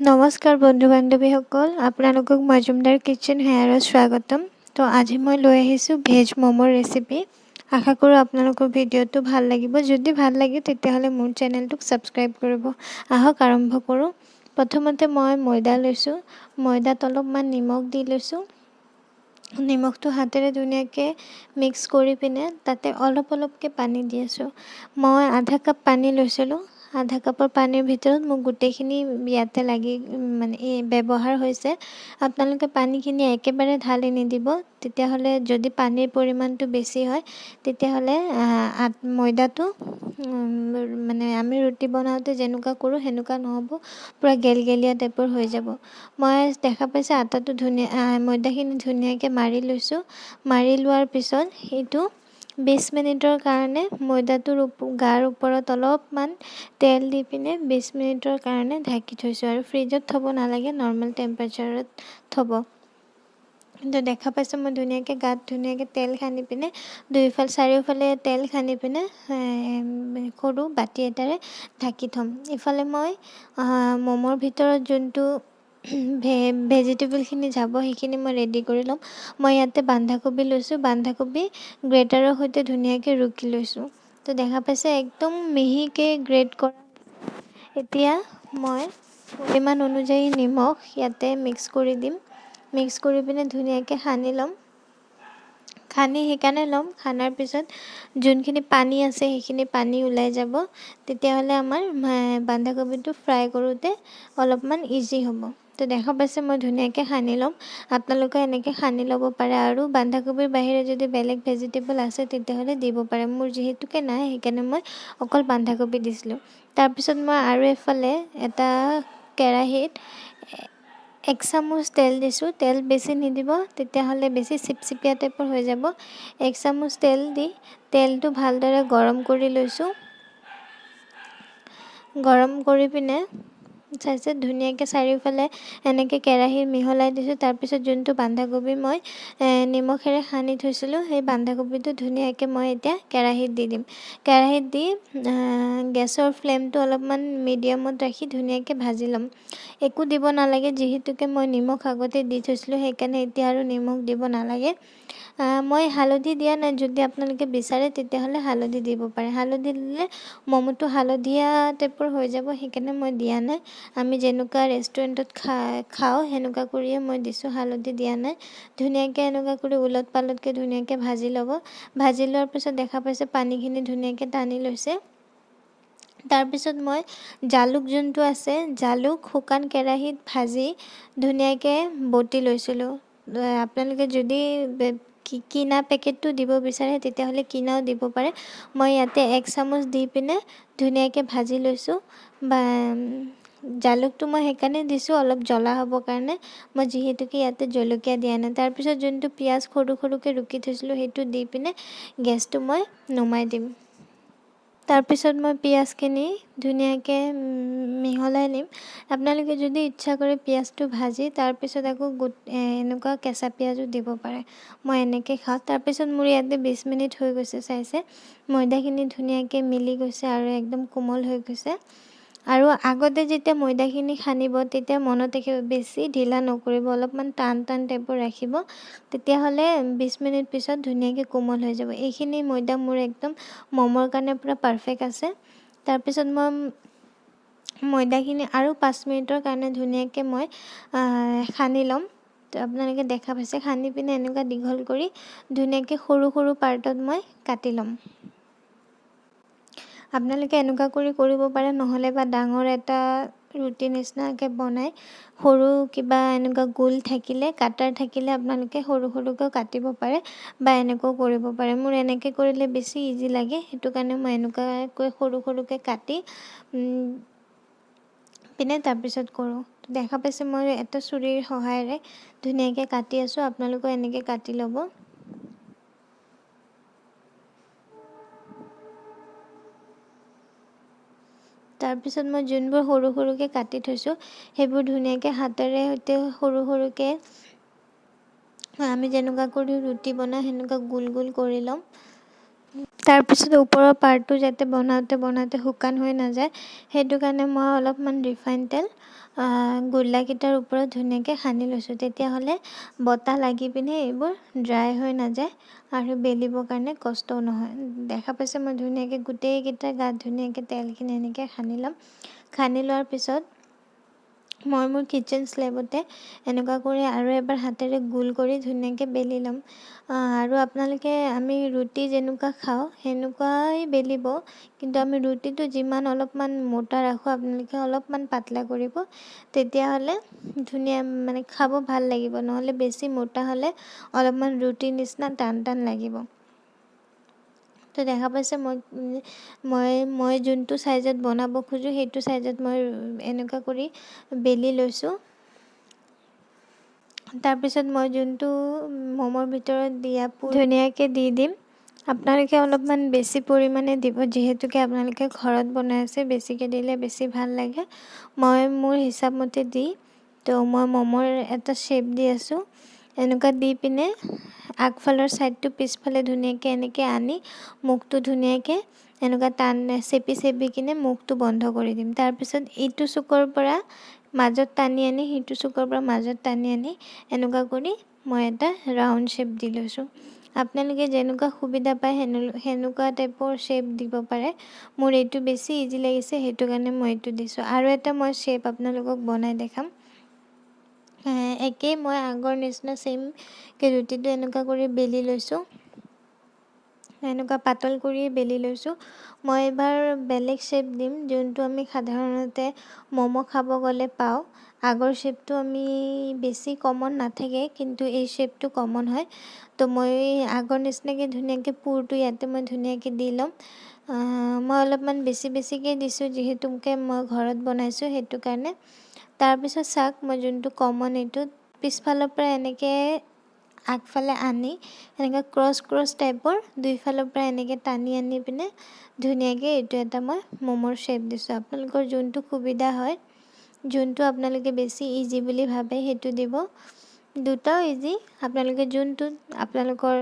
নমস্কাৰ বন্ধু বান্ধৱীসকল, আপোনালোকক মজুমদাৰ কিটচেন হেয়াৰত স্বাগতম। তো আজি মই লৈ আহিছোঁ ভেজ ম'ম'ৰ ৰেচিপি। আশা কৰোঁ আপোনালোকৰ ভিডিঅ'টো ভাল লাগিব। যদি ভাল লাগে তেতিয়াহ'লে মোৰ চেনেলটোক ছাবস্ক্ৰাইব কৰিব। আহক আৰম্ভ কৰোঁ। প্ৰথমতে মই ময়দা লৈছোঁ। ময়দাত অলপমান নিমখ দি লৈছোঁ। নিমখটো হাতেৰে ধুনীয়াকৈ মিক্স কৰি পিনে তাতে অলপ অলপকৈ পানী দি আছোঁ। মই আধা কাপ পানী লৈছিলোঁ। আধা কাপৰ পানীৰ ভিতৰত মোক গোটেইখিনি ইয়াতে লাগি মানে ব্যৱহাৰ হৈছে। আপোনালোকে পানীখিনি একেবাৰে ঢালি নিদিব, তেতিয়াহ'লে যদি পানীৰ পৰিমাণটো বেছি হয় তেতিয়াহ'লে ময়দাটো মানে আমি ৰুটি বনাওঁতে যেনেকুৱা কৰোঁ সেনেকুৱা নহ'ব, পূৰা গেলগেলীয়া টাইপৰ হৈ যাব। মই দেখা পাইছে আটাটো ধুনীয়া, ময়দাখিনি ধুনীয়াকৈ মাৰি লৈছোঁ। মাৰি লোৱাৰ পিছত এইটো 20 মিনিটৰ কাৰণে ময়দাটোৰ গাৰ ওপৰত অলপমান তেল দি পিনে 20 মিনিটৰ কাৰণে ঢাকি থৈছোঁ। আৰু ফ্ৰিজত থ'ব নালাগে, নৰ্মেল টেম্পাৰেচাৰত থ'ব। কিন্তু দেখা পাইছে মই ধুনীয়াকৈ গাত ধুনীয়াকৈ তেল সানি পিনে দুয়োফালে চাৰিওফালে তেল সানি পিনে সৰু বাতি এটাৰে ঢাকি থ'ম। ইফালে মই ম'মৰ ভিতৰত যোনটো ভেজিটেবলখিনি যাব সেইখিনি মই ৰেডি কৰি ল'ম। মই ইয়াতে বন্ধাকবি লৈছোঁ। বন্ধাকবি গ্ৰেটাৰৰ সৈতে ধুনীয়াকৈ ৰুকি লৈছোঁ। তো দেখা পাইছে একদম মিহিকৈ গ্ৰেট কৰা। এতিয়া মই পৰিমাণ অনুযায়ী নিমখ ইয়াতে মিক্স কৰি দিম। মিক্স কৰি পিনে ধুনীয়াকৈ সানি ল'ম। সানি সেইকাৰণে ল'ম, সানাৰ পিছত যোনখিনি পানী আছে সেইখিনি পানী ওলাই যাব। তেতিয়াহ'লে আমাৰ বন্ধাকবিটো ফ্ৰাই কৰোঁতে অলপমান ইজি হ'ব। তো দেখা পাইছে মই ধুনীয়াকৈ সানি ল'ম। আপোনালোকে এনেকৈ সানি ল'ব পাৰে। আৰু বন্ধাকবিৰ বাহিৰে যদি বেলেগ ভেজিটেবল আছে তেতিয়াহ'লে দিব পাৰে। মোৰ যিহেতুকে নাই সেইকাৰণে মই অকল বন্ধাকবি দিছিলোঁ। তাৰপিছত মই আৰু এফালে এটা কেৰাহীত 1 চামুচ তেল দিছোঁ। তেল বেছি নিদিব, তেতিয়াহ'লে বেছি চিপচিপীয়া টাইপৰ হৈ যাব। 1 চামুচ তেল দি তেলটো ভালদৰে গৰম কৰি লৈছোঁ। গৰম কৰি পিনে চাইছে ধুনীয়াকৈ চাৰিওফালে এনেকৈ কেৰাহী মিহলাই দিছোঁ। তাৰপিছত যোনটো বন্ধাকবি মই নিমখেৰে সানি থৈছিলোঁ সেই বন্ধাকবিটো ধুনীয়াকৈ মই এতিয়া কেৰাহীত দি দিম। কেৰাহীত দি গেছৰ ফ্লেমটো অলপমান মিডিয়ামত ৰাখি ধুনীয়াকৈ ভাজি ল'ম। একো দিব নালাগে, যিহেতুকে মই নিমখ আগতে দি থৈছিলোঁ সেইকাৰণে এতিয়া আৰু নিমখ দিব নালাগে। মই হালধি দিয়া নাই, যদি আপোনালোকে বিচাৰে তেতিয়াহ'লে হালধি দিব পাৰে। হালধি দিলে ম'ম'টো হালধীয়া টাইপৰ হৈ যাব, সেইকাৰণে মই দিয়া নাই। আমি যেনেকুৱা ৰেষ্টুৰেণ্টত খাওঁ সেনেকুৱা কৰিয়ে মই দিছোঁ, হালধি দিয়া নাই। ধুনীয়াকৈ এনেকুৱা কৰি ওলট পালটকৈ ধুনীয়াকৈ ভাজি ল'ব। ভাজি লোৱাৰ পিছত দেখা পাইছে পানীখিনি ধুনীয়াকৈ টানি লৈছে। তাৰপিছত মই জালুক যোনটো আছে জালুক শুকান কেৰাহীত ভাজি ধুনীয়াকৈ বটি লৈছিলোঁ। আপোনালোকে যদি কিনা পেকেটটো দিব বিচাৰে তেতিয়াহ'লে কিনাও দিব পাৰে। মই ইয়াতে 1 চামুচ দি পিনে ধুনীয়াকৈ ভাজি লৈছোঁ। বা জালুকটো মই সেইকাৰণে দিছোঁ অলপ জ্বলা হ'বৰ কাৰণে, মই যিহেতুকে ইয়াতে জলকীয়া দিয়া নাই। তাৰপিছত যোনটো পিঁয়াজ সৰু সৰুকৈ ৰুকি থৈছিলোঁ সেইটো দি পিনে গেছটো মই নুমাই দিম। তাৰপিছত মই পিঁয়াজখিনি ধুনীয়াকৈ মিহলাই নিম। আপোনালোকে যদি ইচ্ছা কৰে পিঁয়াজটো ভাজি তাৰপিছত আকৌ এনেকুৱা কেঁচা পিঁয়াজো দিব পাৰে। মই এনেকৈ খাওঁ। তাৰপিছত মোৰ ইয়াতে 20 মিনিট হৈ গৈছে। চাইছে ময়দাখিনি ধুনীয়াকৈ মিলি গৈছে আৰু একদম কোমল হৈ গৈছে। আৰু আগতে যেতিয়া ময়দাখিনি সানিব তেতিয়া মনত ৰাখিব বেছি ঢিলা নকৰিব, অলপমান টান টান টাইপৰ ৰাখিব, তেতিয়াহ'লে 20 মিনিট পিছত ধুনীয়াকৈ কোমল হৈ যাব। এইখিনি ময়দা মোৰ একদম ম'মৰ কাৰণে পূৰা পাৰফেক্ট আছে। তাৰপিছত মই ময়দাখিনি আৰু 5 মিনিটৰ কাৰণে ধুনীয়াকৈ মই সানি ল'ম। তো আপোনালোকে দেখা পাইছে সানি পিনে এনেকুৱা দীঘল কৰি ধুনীয়াকৈ সৰু সৰু পাৰ্টত মই কাটি ল'ম। আপোনালোকে এনেকুৱা কৰি কৰিব পাৰে, নহ'লে বা ডাঙৰ এটা ৰুটি নিচিনাকৈ বনাই সৰু কিবা এনেকুৱা গোল থাকিলে কাটাৰ থাকিলে আপোনালোকে সৰু সৰুকৈ কাটিব পাৰে বা এনেকুৱাও কৰিব পাৰে। মোৰ এনেকৈ কৰিলে বেছি ইজি লাগে, সেইটো কাৰণে মই এনেকুৱাকৈ সৰু সৰুকৈ কাটি পিনে তাৰপিছত কৰোঁ। দেখা পাইছে মই এটা চুৰিৰ সহায়েৰে ধুনীয়াকৈ কাটি আছোঁ। আপোনালোকেও এনেকৈ কাটি ল'ব। তাৰপিছত মই যোনবোৰ সৰু সৰুকৈ কাটি থৈছোঁ সেইবোৰ ধুনীয়াকৈ হাতেৰে সৈতে সৰু সৰুকৈ আমি যেনেকুৱা কৰি ৰুটি বনাওঁ সেনেকুৱা গোল গোল কৰি ল'ম। তাৰপিছত ওপৰৰ পাৰ্টটো যাতে বনাওঁতে বনাওঁতে শুকান হৈ নাযায় সেইটো কাৰণে মই অলপমান ৰিফাইন তেল গোল্লাকেইটাৰ ওপৰত ধুনীয়াকৈ সানি লৈছোঁ। তেতিয়াহ'লে বতাহ লাগি পিনে এইবোৰ ড্ৰাই হৈ নাযায় আৰু বেলিবৰ কাৰণে কষ্টও নহয়। দেখা পাইছে, মই ধুনীয়াকৈ গোটেইকেইটা গাত ধুনীয়াকৈ তেলখিনি এনেকৈ সানি ল'ম। সানি লোৱাৰ পিছত মই মোৰ কিটচেন শ্লেবতে এনেকুৱা কৰি আৰু এবাৰ হাতেৰে গোল কৰি ধুনীয়াকৈ বেলি ল'ম। আৰু আপোনালোকে আমি ৰুটি যেনেকুৱা খাওঁ সেনেকুৱাই বেলিব, কিন্তু আমি ৰুটিটো যিমান অলপমান মোটা ৰাখোঁ, আপোনালোকে অলপমান পাতলা কৰিব, তেতিয়াহ'লে ধুনীয়া মানে খাব ভাল লাগিব। নহ'লে বেছি মোটা হ'লে অলপমান ৰুটিৰ নিচিনা টান টান লাগিব। তো দেখা পাইছে, মই মই মই যোনটো চাইজত বনাব খোজোঁ সেইটো চাইজত মই এনেকুৱা কৰি বেলি লৈছোঁ। তাৰপিছত মই যোনটো ম'মৰ ভিতৰত দিয়া পুৰ ধুনীয়াকৈ দি দিম। আপোনালোকে অলপমান বেছি পৰিমাণে দিব, যিহেতুকে আপোনালোকে ঘৰত বনাই আছে, বেছিকৈ দিলে বেছি ভাল লাগে। মই মোৰ হিচাপমতে দি তো মই ম'মৰ এটা শ্বেপ দি আছোঁ। এনেকুৱা দি পিনে আগফালৰ ছাইডটো পিছফালে ধুনীয়াকৈ এনেকৈ আনি মুখটো ধুনীয়াকৈ এনেকুৱা টান চেপি চেপি কিনে মুখটো বন্ধ কৰি দিম। তাৰপিছত ইটো চুকৰ পৰা মাজত টানি আনি, সিটো চুকৰ পৰা মাজত টানি আনি এনেকুৱা কৰি মই এটা ৰাউণ্ড শ্বেপ দি লৈছোঁ। আপোনালোকে যেনেকুৱা সুবিধা পায় সেনেকুৱা টাইপৰ শ্বেপ দিব পাৰে। মোৰ এইটো বেছি ইজি লাগিছে, সেইটো কাৰণে মই এইটো দিছোঁ। আৰু এটা মই শ্বেপ আপোনালোকক বনাই দেখাম। একেই মই আগৰ নিচিনা ছেইমকৈ ৰুটিটো এনেকুৱা কৰি বেলি লৈছোঁ, এনেকুৱা পাতল কৰিয়ে বেলি লৈছোঁ। মই এইবাৰ বেলেগ শ্বেপ দিম, যোনটো আমি সাধাৰণতে ম'ম' খাব গ'লে পাওঁ। আগৰ শ্বেপটো আমি বেছি কমন নাথাকে, কিন্তু এই শ্বেপটো কমন হয়। তো মই আগৰ নিচিনাকৈ ধুনীয়াকৈ পুৰটো ইয়াতে মই ধুনীয়াকৈ দি ল'ম। মই অলপমান বেছি বেছিকৈ দিছোঁ, যিহেতুকে মই ঘৰত বনাইছোঁ সেইটো কাৰণে। তাৰপিছত চাওক, মই যোনটো কমন এইটো পিছফালৰ পৰা এনেকৈ আগফালে আনি এনেকৈ ক্ৰছ ক্ৰছ টাইপৰ দুইফালৰ পৰা এনেকৈ টানি আনি পিনে ধুনীয়াকৈ এইটো এটা মই ম'মৰ শ্বেপ দিছোঁ। আপোনালোকৰ যোনটো সুবিধা হয়, যোনটো আপোনালোকে বেছি ইজি বুলি ভাবে সেইটো দিব। দুটাও ইজি, আপোনালোকে যোনটোত আপোনালোকৰ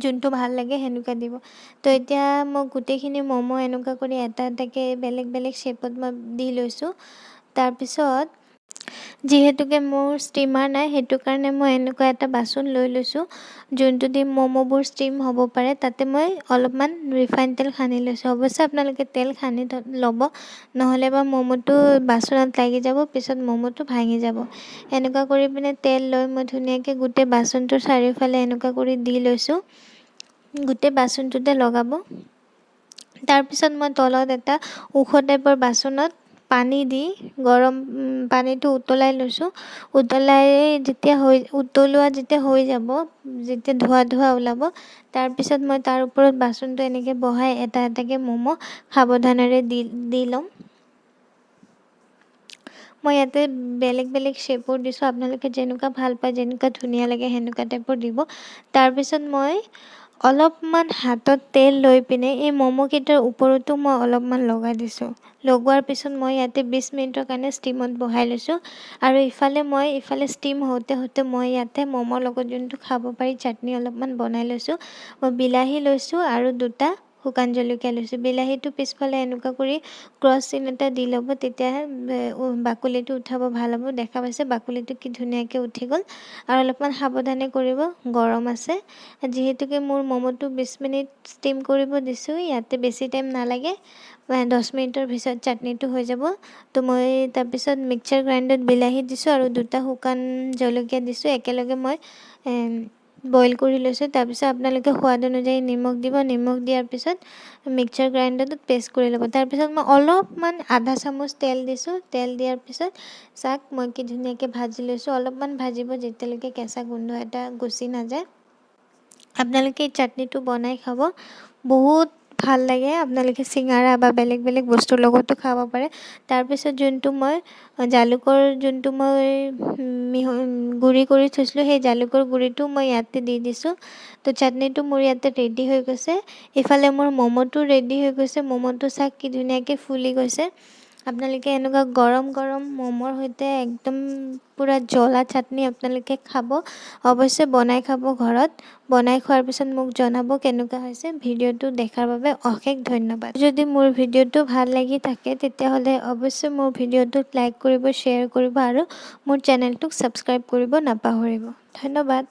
যোনটো ভাল লাগে সেনেকুৱা দিব। তো এতিয়া মই গোটেইখিনি ম'ম' এনেকুৱা কৰি এটা এটাকৈ বেলেগ বেলেগ শ্বেপত মই দি লৈছোঁ। তাৰপিছত যিহেতুকে মোৰ ষ্টিমাৰ নাই, সেইটো কাৰণে মই এনেকুৱা এটা বাচন লৈ লৈছোঁ, যোনটো দি ম'ম'বোৰ ষ্টিম হ'ব পাৰে। তাতে মই অলপমান ৰিফাইন তেল সানি লৈছোঁ। অৱশ্যে আপোনালোকে তেল সানি ল'ব, নহ'লে বা ম'ম'টো বাচনত লাগি যাব, পিছত ম'ম'টো ভাঙি যাব। এনেকুৱা কৰি পিনে তেল লৈ মই ধুনীয়াকৈ গোটেই বাচনটোৰ চাৰিওফালে এনেকুৱা কৰি দি লৈছোঁ। গোটেই বাচনটোতে লগাব। তাৰপিছত মই তলত এটা ওখ টাইপৰ বাচনত পানী দি গৰম পানীটো উতলাই লৈছোঁ। উতলাই যেতিয়া হৈ উতলোৱা যেতিয়া হৈ যাব, যেতিয়া ধোঁৱা ধোঁৱা ওলাব, তাৰপিছত মই তাৰ ওপৰত বাচনটো এনেকৈ বহাই এটা এটাকৈ ম'ম' সাৱধানেৰে দি দি ল'ম। মই ইয়াতে বেলেগ বেলেগ শ্বেপৰ দিছোঁ, আপোনালোকে যেনেকুৱা ভাল পায়, যেনেকুৱা ধুনীয়া লাগে সেনেকুৱা টাইপৰ দিব। তাৰপিছত মই অলপমান হাতত তেল লৈ পিনে এই ম'ম'কেইটাৰ ওপৰতো মই অলপমান লগাই দিছোঁ। লগোৱাৰ পিছত মই ইয়াতে 20 মিনিটৰ কাৰণে ষ্টিমত বহাই লৈছোঁ। আৰু ইফালে মই ইফালে ষ্টিম হওঁতে হওঁতে মই ইয়াতে ম'মৰ লগত যোনটো খাব পাৰি চাটনি অলপমান বনাই লৈছোঁ। মই বিলাহী লৈছোঁ আৰু দুটা শুকান জলকীয়া লৈছোঁ। বিলাহীটো পিছফালে এনেকুৱা কৰি ক্ৰছ চিন এটা দি ল'ব, তেতিয়াহে বাকলিটো উঠাব ভাল হ'ব। দেখা পাইছে, বাকলিটো কি ধুনীয়াকৈ উঠি গ'ল। আৰু অলপমান সাৱধানে কৰিব, গৰম আছে। যিহেতুকে মোৰ ম'ম'টো 20 মিনিট ষ্টিম কৰিব দিছোঁ, ইয়াতে বেছি টাইম নালাগে, 10 মিনিটৰ পিছত চাটনিটো হৈ যাব। তো মই তাৰপিছত মিক্সাৰ গ্ৰাইণ্ডাৰত বিলাহী দিছোঁ আৰু দুটা শুকান জলকীয়া দিছোঁ, একেলগে মই বইল কৰি লৈছোঁ। তাৰপিছত আপোনালোকে সোৱাদ অনুযায়ী নিমখ দিব। নিমখ দিয়াৰ পিছত মিক্সাৰ গ্ৰাইণ্ডাৰটোত পেষ্ট কৰি ল'ব। তাৰপিছত মই অলপমান আধা চামুচ তেল দিছোঁ। তেল দিয়াৰ পিছত চাওক, মই কি ধুনীয়াকৈ ভাজি লৈছোঁ। অলপমান ভাজিব, যেতিয়ালৈকে কেঁচা গোন্ধ এটা গুচি নাযায়। আপোনালোকে এই চাটনিটো বনাই খাব, বহুত ভাল লাগে। আপোনালোকে চিঙাৰা বা বেলেগ বেলেগ বস্তুৰ লগতো খাব পাৰে। তাৰপিছত যোনটো মই জালুকৰ যোনটো মই গুড়ি কৰি থৈছিলোঁ, সেই জালুকৰ গুড়িটো মই ইয়াতে দি দিছোঁ। তো চাটনিটো মোৰ ইয়াতে ৰেডি হৈ গৈছে। ইফালে মোৰ ম'ম'টো ৰেডি হৈ গৈছে। ম'ম'টো চাওক, কি ধুনীয়াকৈ ফুলি গৈছে। আপোনালোকে এনেকুৱা গৰম গৰম ম'মৰ সৈতে একদম পূৰা জ্বলা চাটনি আপোনালোকে খাব। অৱশ্যে বনাই খাব ঘৰত। বনাই খোৱাৰ পিছত মোক জনাব কেনেকুৱা হৈছে। ভিডিঅ'টো দেখাৰ বাবে অশেষ ধন্যবাদ। যদি মোৰ ভিডিঅ'টো ভাল লাগি থাকে, তেতিয়াহ'লে অৱশ্যে মোৰ ভিডিঅ'টোত লাইক কৰিব, শ্বেয়াৰ কৰিব আৰু মোৰ চেনেলটোক ছাবস্ক্ৰাইব কৰিব নাপাহৰিব। ধন্যবাদ।